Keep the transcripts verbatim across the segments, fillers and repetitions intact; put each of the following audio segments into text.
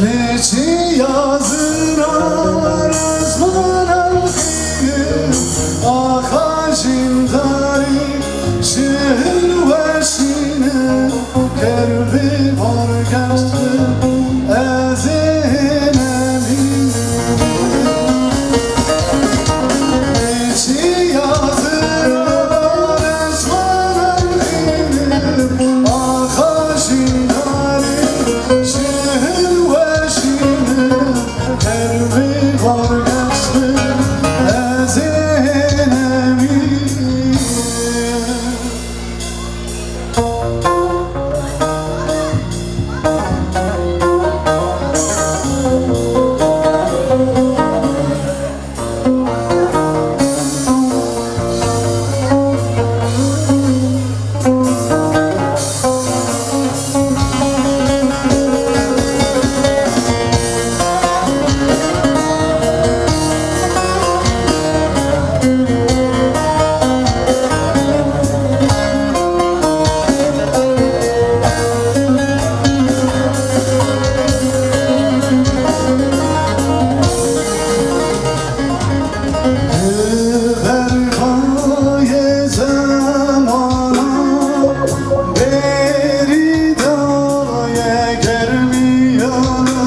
Lê çi yazira ezmana xîr, axa jîndarî, şirin weşînin, kerbî vargeştin, ez ê nemînim. Lê çi yazira ezmana xîr, axa jîndarî, şirin weşînin, kerbî vargeştin, ez ê nemînim. Berbayê zemana bêrî daye germiyana,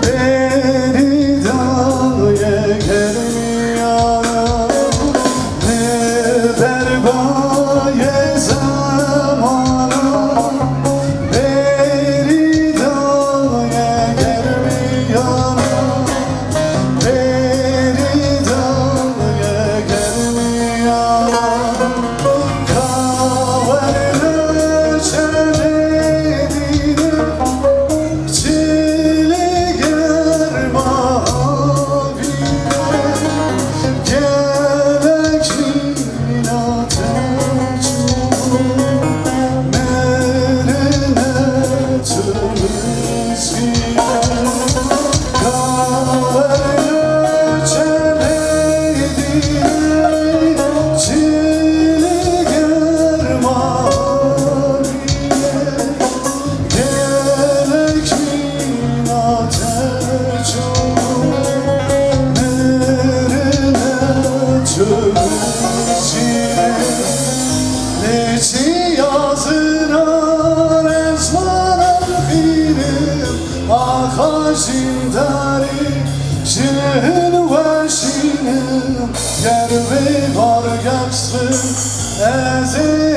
bêrî daye germiyana. Berbayê zemana bêrî daye germiyana, bêrî daye germiyana. Ka werno çemê dîne, çilê germa avîne, gelek Gelek mîna te çû, mêrine çû çî. Lê çi yazira ezmana xîr, axa jîndarî, şirin weşînim, ger vê vargeştin, ez ê